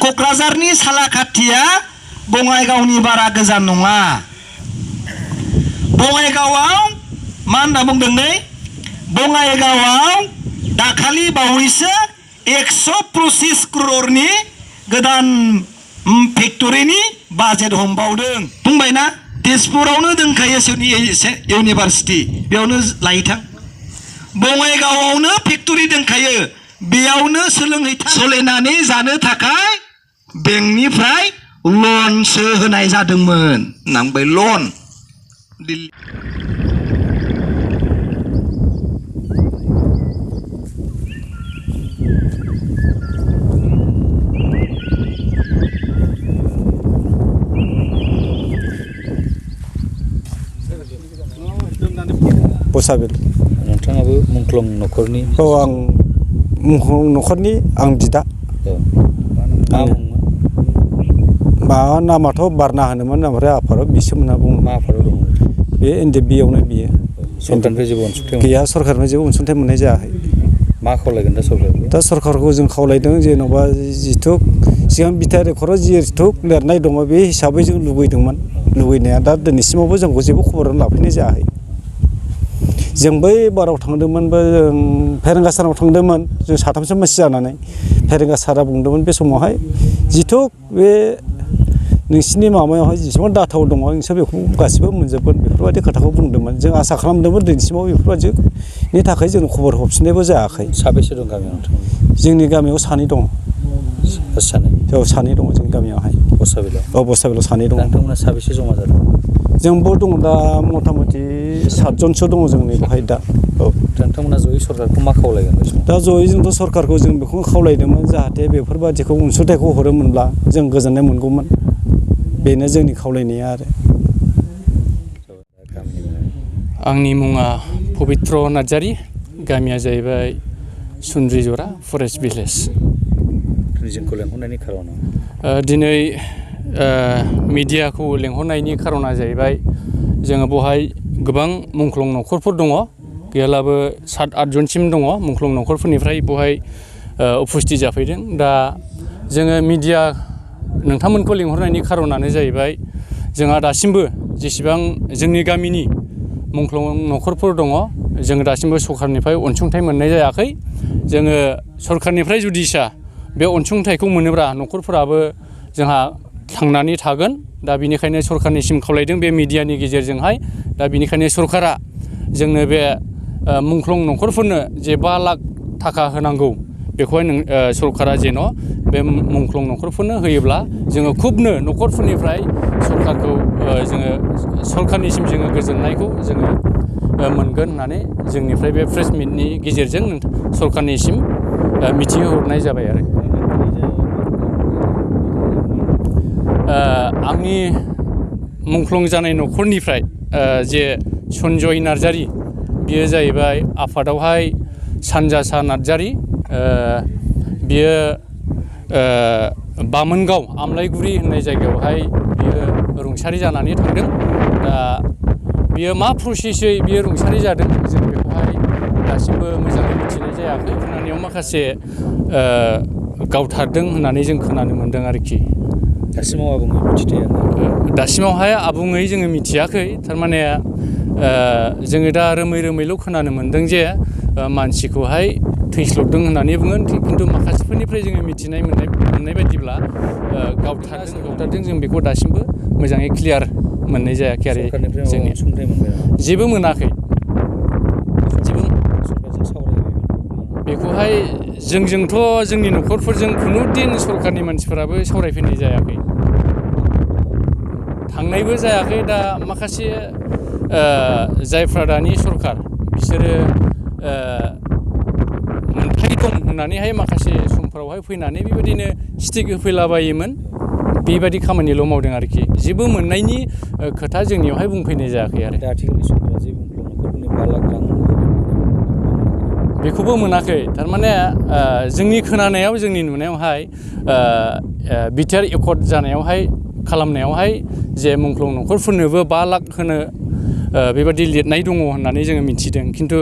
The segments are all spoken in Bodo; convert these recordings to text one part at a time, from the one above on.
क'क्राझारनि सालाकाथिया बङाइगावनि बारा गोजान नङा बङाइगावआव मा होनना बुंदों नै बङाइगावआव दाखालि बावैसो 125 crore गोदान फेक्टरिनि बाजेट हमबावदों बुंबायना तेजपुरावनो दंखायो इउनिभार्सिटि बेयावनो लायथां बङाइगावआवनो फेक्टरि दंखायो बेयावनो सोलोंहैथां सोलिनानै जानो थाखाय बेंकनिफ्राय लनसो होनाय जादोंमोन नांबाय लन बसाबिल नोंथाङाबो मुंख्लं न'खरनि औ आं मुंख्लं न'खरनि आं बिदा मा नामाथ' बारना होनोमोन ओमफ्राय आफादाव बिसोमोन होनना बुङो मा आफादाव दङ बे NDB-आवनो बियो सरकारनिफ्राय जेबो अनसुंथाइ गैया सरकारनिफ्राय जेबो अनसुंथाइ मोननाय जायाखै मा खावलायगोन दा सरकारखौ जों खावलायदों जेन'बा जिथु सिगां बिथा रेकर्डआव जिथु लिरनाय दङ बे हिसाबै जों लुबैनाया दा दिनैसिमावबो जोंखौ जेबो खबर लाफैनाय जायाखै जों बै बाराव थांदोंमोनबो जों फेरेंगा साराव थांदोंमोन जों साथामसो मानसि जानानै फेरेंगा सारा बुंदोंमोन बे समावहाय जिथु बे नोंसिनि माबायावहाय जेसेबां डाटाव दङ नोंसोर बेखौ गासिबो मोनजोबगोन बेफोरबायदि खोथाखौ बुंदोंमोन जों आसा खालामदोंमोन दिनैसिमाव बेफोरबायदिनि थाखाय जों खबर हरफिननायबो जायाखै साबेसे दं गामियाव जोंनि गामियाव सानै दङ सानै दङ जोंनि गामियावहाय बसाबिलाव सानै दङ नोंथांमोना साबेसे जमा जादों जोंबो दङ दा मथा मथि 7 जनसो दङ जोंनि बेवहाय दा नोंथांमोना जयै सरकारखौ मा खावलायगोन दा जयै जोंथ' सरकारखौ जों बेखौनो खावलायदोंमोन जाहाथे बेफोरबादिखौ अनसुंथाइखौ हरोमोनब्ला जों गोजोननाय मोनगौमोन बेनो जोंनि खावलायनाया आरो आंनि मुङा पबित्र नार्जारि गामिया जाहैबाय सुन्द्रिजरा फरेस्ट भिलेज जोंखौ लेंहरनायनि खार'ना दिनै मिडियाखौ लेंहरनायनि खार'ना जाहैबाय जोङो बहाय गोबां मुंख्लं न'खरफोर दङ गैयाब्लाबो 7-8 जनसिम दङ मुंख्लं न'खरफोरनिफ्राय बहाय उपस्थित जाफैदों दा जोङो मिडिया नोंथांमोनखौ लेंहरनायनि खार'नानो जाहैबाय जोंहा दासिमबो जेसेबां जोंनि गामिनि मुंख्लं न'खरफोर दङ जोङो दासिमबो सरकारनिफ्राय अनसुंथाइ मोननाय जायाखै जोङो सरकारनिफ्राय जुदिसा बे अनसुंथाइखौ मोनोब्ला न'खरफोराबो जोंहा थांनानै थागोन दा बिनिखायनो सरकारनिसिम खावलायदों बे मिडियानि गेजेरजोंहाय दा बिनिखायनो सरकारा जोंनो बे मुंख्लं न'खरफोरनो जे 5 लाख थाखा होनांगौ बेखौहाय सरकारा जेन' बे मुंख्लं न'खरफोरनो होयोब्ला जोङो खुबनो न'खरफोरनिफ्राय सरकारखौ जोङो सरकारनिसिम जोङो गोजोननायखौ जोङो मोनगोन होननानै जोंनिफ्राय बे प्रेस मिटनि गेजेरजों सरकारनिसिम मिथिहोहरनाय जाबाय आरो आंनि मुंख्लं जानाय न'खरनिफ्राय जे सन्जय नार्जारि बियो जाहैबाय आफादावहाय सानजासा नार्जारि बियो बामोनगाव आमलायगुरि होननाय जायगायावहाय बियो रुंसारि जानानै थांदों दा बियो मा प्रसेसै बियो रुंसारि जादों जों बेखौहाय दासिमबो मोजाङै मिथिनाय जायाखै खोनानायाव माखासे गावथारदों होननानै जों खोनानो मोन्दों आरोखि दासिमावहाय आबुङै जोङो मिथियाखै थारमाने जोङो दा रोमैल' खोनानो मोन्दों जे मानसिखौहाय थैस्लबदों होननानै बुङो खिन्थु माखासेफोरनिफ्राय जोङो मिथिनाय मोननाय बायदिब्ला गावथारदों जों बेखौ दासिमबो मोजाङै क्लियार मोननाय जायाखै आरो जोंनि जेबो मोनाखै बेखौहाय जोंजोंथ' जोंनि न'खरफोरजों खुनु दिन सरकारनि मानसिफोराबो सावरायफैनाय जायाखै थांनायबो जायाखै दा माखासे जायफ्रा दानि सरकार बिसोरो मोनथाय दं होननानैहाय माखासे समफोरावहाय फैनानै बेबायदिनो स्टिक होफैलाबायोमोन बेबायदि खामानिल' मावदों आरोखि जेबो मोननायनि खोथा जोंनियावहाय बुंफैनाय जायाखै आरो बेखौबो मोनाखै थारमाने जोंनि खोनानायाव जोंनि नुनायावहाय बिटिआर एकर्ड जानायावहाय खालामनायावहाय जे मुंख्लं न'खरफोरनोबो 5 लाख होनो बेबादि लिरनाय दङ होननानै जोङो मिथिदों खिन्थु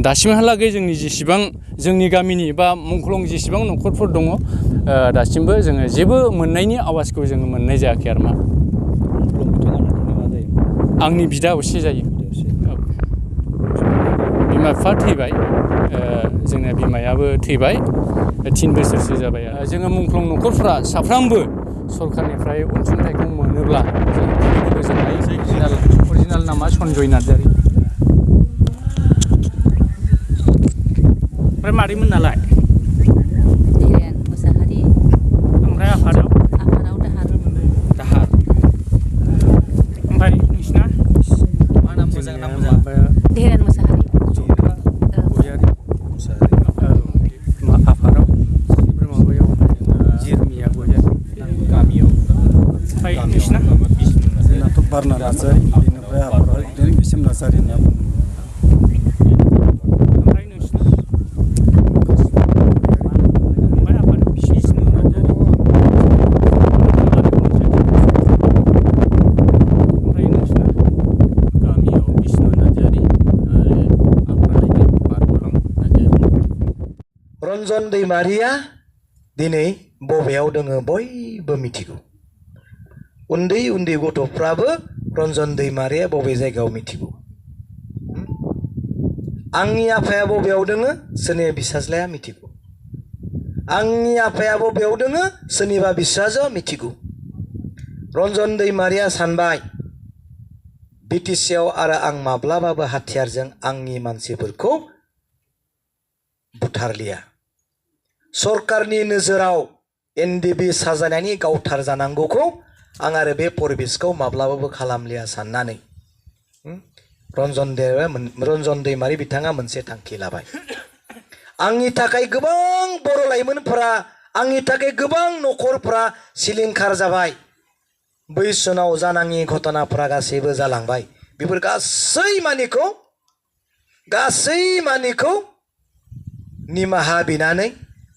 दासिमहालागै जोंनि जेसेबां जोंनि गामिनि बा मुंख्लं जेसेबां न'खरफोर दङ दासिमबो जोङो जेबो मोननायनि आवाजखौ जोङो मोननाय जायाखै आरो मा मुंख्लं बिथाङा नोंथांनि मा जायो? आंनि बिदा असे जायो बिमा बिफा थैबाय जोंना बिमायाबो थैबाय 3 बोसोरसो जाबाय जोङो मुंख्लं न'खरफ्रा साफ्रामबो सरखारनिफ्राय अनसुंथाइखौ मोनोब्ला जों जोबोद गोजोननाय अरिजिनाल नामा सनजय नार्जारि ओमफ्राय मारैमोन नालाय धीरेन मुसाहारि ओमफ्राय आफादाव दाहार ओमफ्राय नोंसिना मा नाम मोजां नाम मोजां? धीरेन मुसाहारि गयारि आफादाव माबायाव जिरमिया गयारि गामियाव ओमफ्राय नोंसिना जोंनाथ' बारना नार्जारि बेनिफ्राय आफादाव बिदिनो बिसिम नार्जारि होनना बुङो ओमफ्राय नोंसिना ओमफ्राय आफादाव बिष्णु नार्जारि ओमफ्राय नोंसिना गामियाव बिष्णु नार्जारि आरो आफादाव बारबुलं नार्जारि रन्जन दैमारिया दिनै बबेयाव दोङो बयबो मिथिगौ उन्दै उन्दै गथ'फ्राबो रन्जन दैमारिया बबे जायगायाव मिथिगौ आंनि आफाया बबेयाव दोङो सोरनिबा बिसाज्लाया मिथिगौ आंनि आफाया बबेयाव दोङो सोरनिबा बिसाजोआ मिथिगौ रन्जन दैमारिया सानबाय बिटिसिआव आरो आं माब्लाबाबो हाथियारजों आंनि मानसिफोरखौ बुथारलिया सरकारनि नोजोराव एनडिबि साजायनायनि गावथार जानांगौखौ आं आरो बे परिबेसखौ माब्लाबाबो खालामलिया साननानै रन्जन दैमारि बिथाङा मोनसे थांखि लाबाय आंनि थाखाय गोबां बर' लाइमोनफोरा आंनि थाखाय गोबां न'खरफोरा सिलिंखार जाबाय बै समाव जानाङि घटनाफोरा गासैबो जालांबाय बेफोर गासै मानिखौ निमाहा बिनानै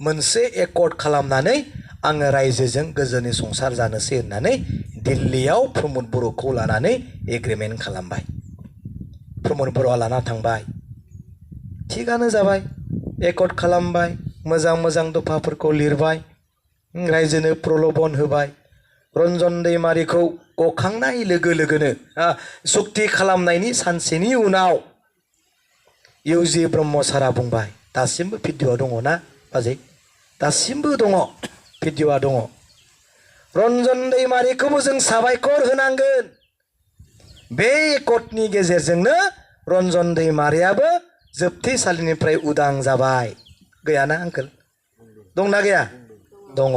मोनसे एकर्ड खालामनानै आङो रायजोजों गोजोनै संसार जानोसै होननानै दिल्लीयाव प्रमद बर'खौ लानानै एग्रिमेन्ट खालामबाय प्रमद बर'आ लाना थांबाय थिगानो जाबाय एकर्ड खालामबाय मोजां मोजां दफाफोरखौ लिरबाय रायजोनो प्रलबन होबाय रन्जन दैमारिखौ गखांनाय लोगो लोगोनो सुक्ति खालामनायनि सानसेनि उनाव इउजि ब्रह्म सारा बुंबाय दासिमबो भिडिअ दङ ना बाजै दासिमबो दङ भिडिअआ दङ रन्जन दैमारिखौबो जों साबायखर होनांगोन बे एकर्डनि गेजेरजोंनो रन्जन दैमारियाबो जोबथेसालिनिफ्राय उदां जाबाय गैयाना आंकोल दंना गैया दङ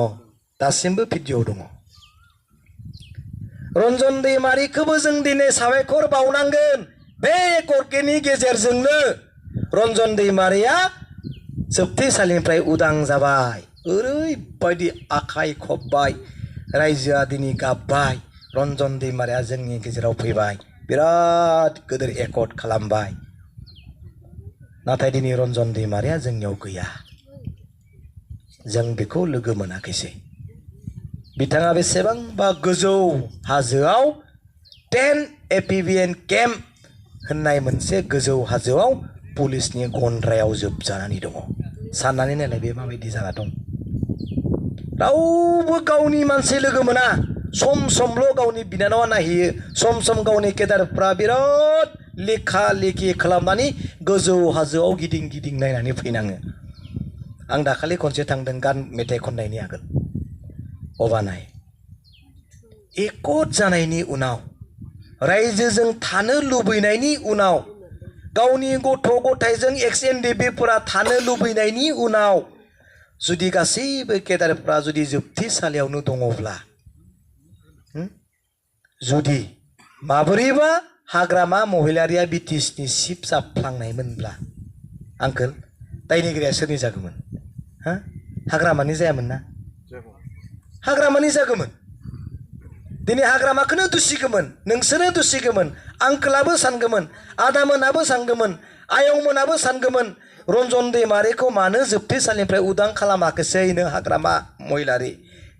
दासिमबो भिडिअ दङ रन्जन दैमारिखौबो जों दिनै साबायखर बावनांगोन बे एकर्डनि गेजेरजोंनो रन्जन दैमारिया जोबथेसालिनिफ्राय उदां जाबाय ओरैबायदि आखाइ खबबाय रायजोआ दिनै गाबबाय रन्जन दैमारिया जोंनि गेजेराव फैबाय बिराद गिदिर एकर्ड खालामबाय नाथाय दिनै रन्जन दैमारिया जोंनियाव गैया जों बेखौ लोगो मोनाखैसै बिथाङा बेसेबांबा गोजौ हाजोआव 10 एपिबिएन केम्प होननाय मोनसे गोजौ हाजोआव पुलिसनि गन्द्रायाव जोबजानानै दङ साननानै नायलाय बे माबायदि जाना दं रावबो गावनि मानसि लोगो मोना सम समल' गावनि बिनानावा नायहैयो सम सम गावनि केदारफ्रा बिराद लेखा लेखि खालामनानै गोजौ हाजोआव गिदिं गिदिं नायनानै फैनाङो आं दाखालि खनसे थांदों गान मेथाइ खननायनि आगोल अबानाय एकर्ड जानायनि उनाव रायजोजों थानो लुबैनायनि उनाव गावनि गथ' गथायजों एक्स एनडिबिफोरा थानो लुबैनायनि उनाव जुदि गासैबो केदारफ्रा जुदि जोबथेसालियावनो दङब्ला जुदि माबोरैबा हाग्रामा महिलारिया बिटिसिनि सिफ जाफ्लांनायमोनब्ला आंकोल दायनिगिरिया सोरनि जागौमोन हाग्रामानि जायामोन ना हाग्रामानि जागौमोन दिनै हाग्रामाखौनो दुसिगौमोन नोंसोरो दुसिगौमोन आंकोलाबो सानगौमोन आदामोनाबो सानगौमन आयंमोनाबो सानगौमोन रन्जन दैमारिखौ मानो जोबथेसालिनिफ्राय उदां खालामाखैसै नों हाग्रामा महिलारि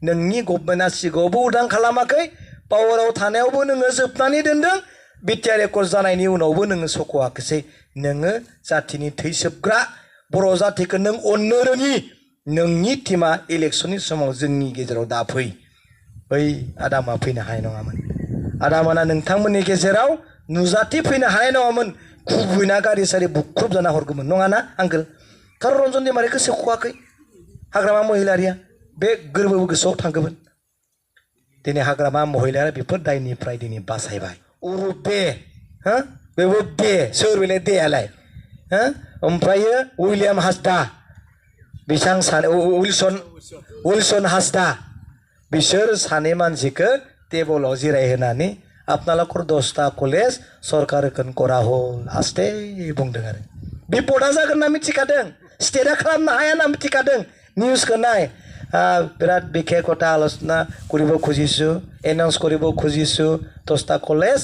नोंनि गभर्नमेन्टआ सिगाङावबो उदां खालामाखै पावाराव थानायावबो नोङो जोबनानै दोनदों बिटिआर एकर्ड जानायनि उनावबो नोङो सख'वाखैसै नोङो जाथिनि थै सोबग्रा बर' जाथिखौ नों अननो रोङि नोंनि टीमा इलेक्सननि समाव जोंनि गेजेराव दा फै बै आदामा फैनो हानाय नङामोन आदामाना नोंथांमोननि गेजेराव नुजाथि फैनो हानाय नङामोन खुबैना गारि सारि बुख्रुब जाना हरगौमोन नङाना आंकोल खारन रन्जन दैमारिखौ सोख'वाखै हाग्रामा महिलारिया बे गोरबो गोसोआव थांगौमोन दिनै हाग्रामा महिलारिया बेफोर दायनिफ्राय दिनै बासायबाय उरुप दे हो बेबो दे सोर बेलाय देयालाय हो ओमफ्रायो उइलियाम हासदा बिसां सानै उइलसन हासदा बिसोर सानै मानसिखौ टेबलाव जिरायहोनानै आपनालोकर 10टा कलेज सरकार होगोन करा हल आस्ते बुंदों आरो बिपदा जागोन होनना मिथिखादों स्टेटआ खालामनो हाया होनना मिथिखादों निउसखौ नाय बिराद बिखेख कथा आलोचना करिब खुजिছো एनाउन्स करिब खुजिছো 10टा कलेज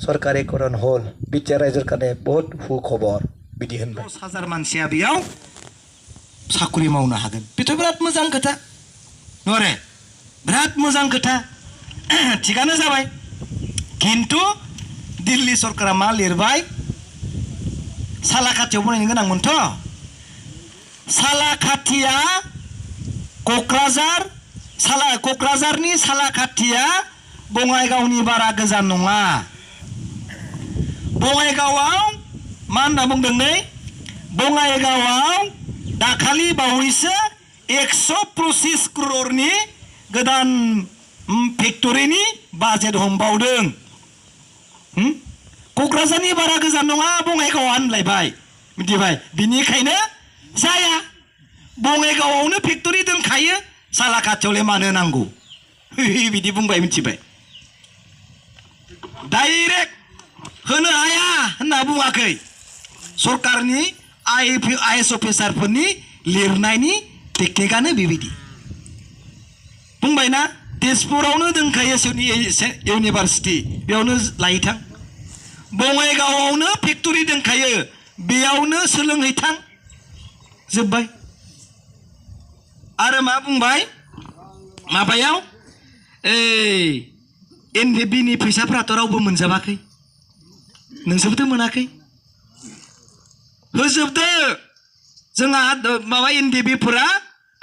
सरकारिकरण हल बिटिआर रायजोर खाने बहुत सुखबर बिदि होनबाय 10,000 मानसिया बेयाव साखरि मावनो हागोन बेथ' बिराद मोजां खोथा नरे बिराद मोजां खोथा थिगानो जाबाय किन्तु दिल्ली सरकारा मा लिरबाय सालाकाथियाव बनायनो गोनांमोनथ' सालाकाथिया क'क्राझारनि सालाकाथिया बङाइगावनि बारा गोजान नङा बङाइगावआव मा होनना बुंदों नै बङाइगावआव दाखालि बावैसो 125 crore गोदान फेक्टरिनि बाजेट हमबावदों क'क्राझारनि बारा गोजान नङा बङाइगावआ होनलायबाय मिथिबाय बिनिखायनो जाया बङाइगावआवनो फेक्टरि दोनखायो सालाकाथियावलाय मानो नांगौ बिदि बुंबाय मिथिबाय डाइरेक्ट होनो हाया होनना बुङाखै सरकारनि आइएएस अफिसारफोरनि लिरनायनि टेकनिकआनो बेबायदि बुंबायना तेजपुरावनो दोनखायो इउनिभार्सिटि बेयावनो लायथां बङाइगावआवनो फेक्टरि दोनखायो बेयावनो सोलोंहैथां जोब्बाय आरो मा बुंबाय माबायाव एनडिबिनि फैसाफोराथ' रावबो मोनजाबाखै नोंसोरबोथ' मोनाखै होजोबदो जोंहा माबा एनडिबिफोरा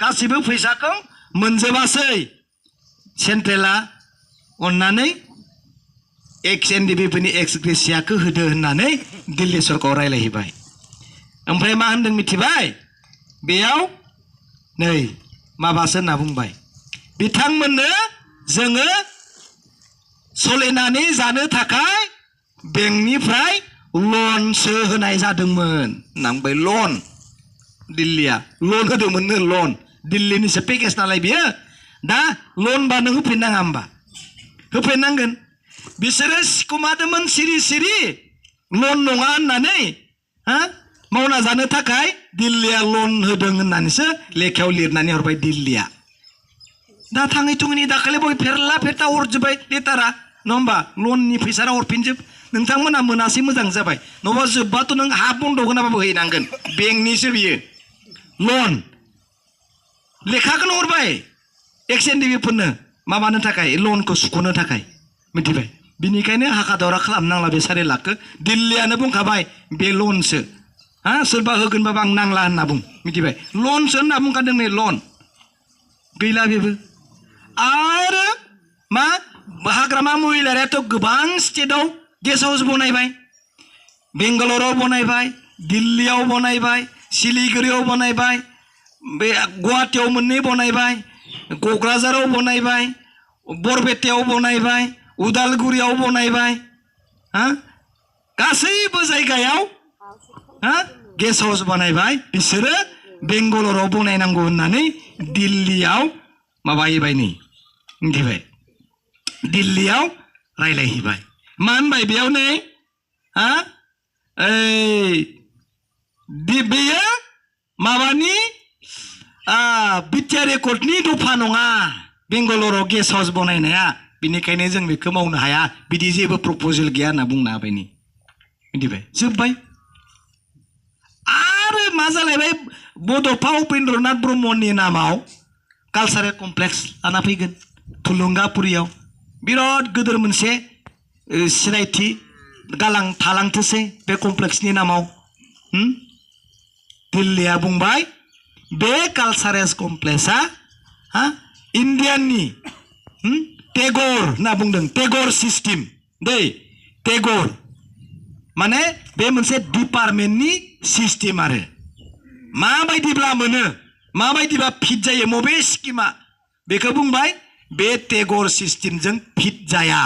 गासिबो फैसाखौ मोनजोबासै सेन्ट्रेला अननानै एक्स एनडिबिफोरनि एक्स ग्रेसियाखौ होदो होननानै दिल्ली सरकाराव रायलायहैबाय ओमफ्राय मा होनदों मिथिबाय बेयाव नै माबासो होनना बुंबाय बिथांमोननो जोङो सोलिनानै जानो थाखाय बेंकनिफ्राय लनसो होनाय जादोंमोन नांबाय लन दिल्लीया लन होदोंमोननो लन दिल्लीनिसो पेकेज नालाय बियो दा लनबा नों होफिननाङा होमबा होफिननांगोन बिसोरो सिखुमादोंमोन सिरि सिरि लन नङा होननानै मावना जानो थाखाय दिल्लीया लन होदों होननानैसो लेखायाव लिरनानै हरबाय दिल्लीया दा थाङै थुङैनि दाखालि बय फेरला फेरथा हरजोब्बाय लेटारा नङा होमबा लननि फैसा हरफिनजोब नोंथांमोना मोनासै मोजां जाबाय नङाबा जोब्बाथ' नों हा बन्द' होनाबाबो हैनांगोन बेंकनिसो बियो लन लेखाखौनो हरबाय एक्स एनडिबिफोरनो माबानो थाखाय लनखौ सुख'नो थाखाय मिथिबाय बिनिखायनो हाखा दावरा खालामनांला बे 4 लाखखौ दिल्लीयानो बुंखाबाय बे लनसो सोरबा होगोनबाबो आं नांला होनना बुं मिथिबाय लनसो होनना बुंखादों नै लन गैला बेबो आरो मा हाग्रामा महिलारियाथ' गोबां स्टेटआव गेस्ट हाउस बनायबाय बेंगालराव बनायबाय दिल्लीयाव बनायबाय सिलिगुरियाव बनायबाय बे गुवाहाटीयाव 2 बनायबाय क'क्राझाराव बनायबाय बरपेटायाव बनायबाय उदालगुरियाव बनायबाय गासैबो जायगायाव गेस्ट हाउस बनायबाय बिसोरो बेंगालराव बनायनांगौ होननानै दिल्लीयाव माबाहैबाय नै मिथिबाय दिल्लीयाव रायलायहैबाय मा होनबाय बेयाव नै बेयो माबानि बिटिआर एकर्डनि दफा नङा बेंगालराव गेस्ट हाउस बनायनाया बिनिखायनो जों बेखौ मावनो हाया बिदि जेबो प्रप'जेल गैया होनना बुंना होबाय नै मिथिबाय जोब्बाय आरो मा जालायबाय बड'फा उपेन्द्रनाथ ब्रह्मनि नामाव कालचारेल कमप्लेक्स लाना फैगोन थुलुंगापुरियाव बिराद गिदिर मोनसे सिनायथि गालां थालांथोसै बे कमप्लेक्सनि नामाव दिल्लीया बुंबाय बे कालचारेल कमप्लेक्सआ इन्डियाननि टेगर होनना बुंदों टेगर सिस्टेम दै टेगर माने बे मोनसे डिपार्टमेन्टनि सिस्टेम आरो माबायदिब्ला मोनो माबायदिबा फिट जायो मबे स्किमा बेखौ बुंबाय बे टेगर सिस्टेमजों फिट जाया